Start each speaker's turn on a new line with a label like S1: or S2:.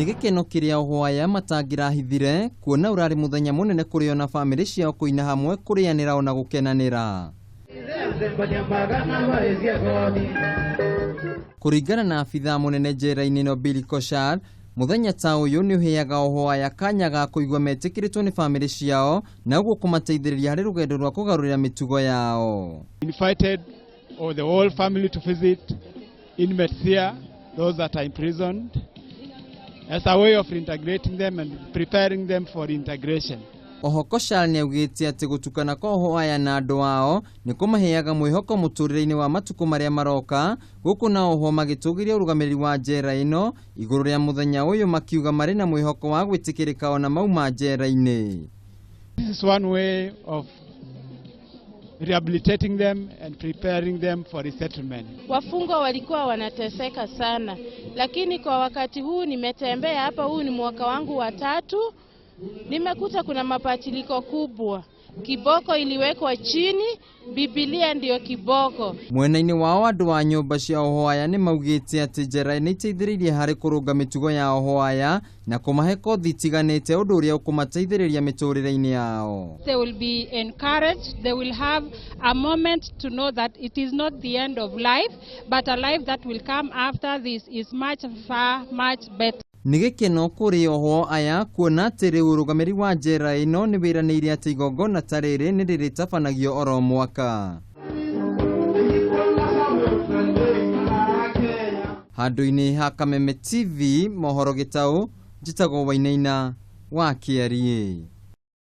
S1: Nĩ gĩkeno kĩrĩa ohwo aya matangĩrahithire kuona ũrarĩ mũthenya mũnene kũrĩ o na bamĩrĩ ciao kũina hamwe kũrĩanĩra ona gũkenanĩra. Kũringana na abithaa mũnene njera-inĩ ĩno Billy Koshar, mũthenya ta ũyũ nĩ ũheaga ohwo aya kanya ga kũigua metĩkĩrĩtwo nĩ bamĩrĩ ciao na ũguo kũmateithĩrĩria harĩ rũgendo rwa kũgarũrĩra mĩtugo yao.
S2: Invited or the whole family to visit inmates here, those that are imprisoned, as a way of integrating them and preparing them for integration.
S1: Oho Koshal nĩaugĩte atĩ gũtukana kwa ohwo aya na andũ ao nĩ kũmaheaga mwĩhoko mũtũrĩre-inĩ wa matukũ marĩa maroka, gũkũ na ohwo magĩtũgĩria ũrũgamĩrĩri wa njera ĩno igũrũ rĩa mũthenya ũyũ makiuga marĩ na mwĩhoko wa gwĩtĩkĩrĩka ona mauma njera-inĩ.
S2: This is one way of rehabilitating them and preparing them for resettlement.
S3: Wafungwa walikuwa wanateseka sana, lakini kwa wakati huu nimetembea hapa, huu ni mwaka wangu wa 3, nimekuta kuna mabadiliko kubwa. Kiboko iliwekwa chini, Biblia ndio kiboko.
S1: Mwena-inĩ wao andũ a nyũmba cia ohwo aya nĩ maugĩte atĩ njera nĩ iteithĩrĩirie harĩ kũrũnga mĩtugo ya ohwo aya na kũmahe kothi itiganĩte ũndũ ũrĩa ũkũmateithĩrĩria mĩtũrĩre-inĩ yao.
S4: They will be encouraged, they will have a moment to know that it is not the end of life, but a life that will come after this is much far, much better.
S1: Nĩ gĩkeno kũrĩ ohwo aya kuona atĩ rĩu ũrũgamĩrĩri wa njera ĩno nĩ wĩranĩire atĩ igongona ta rĩrĩ nĩ rĩrĩtabanagio oro mwaka. Handũ-inĩ ha Kameme TV mohoro gĩtaũ, njĩtagwo Wainaina wa Kĩariĩ.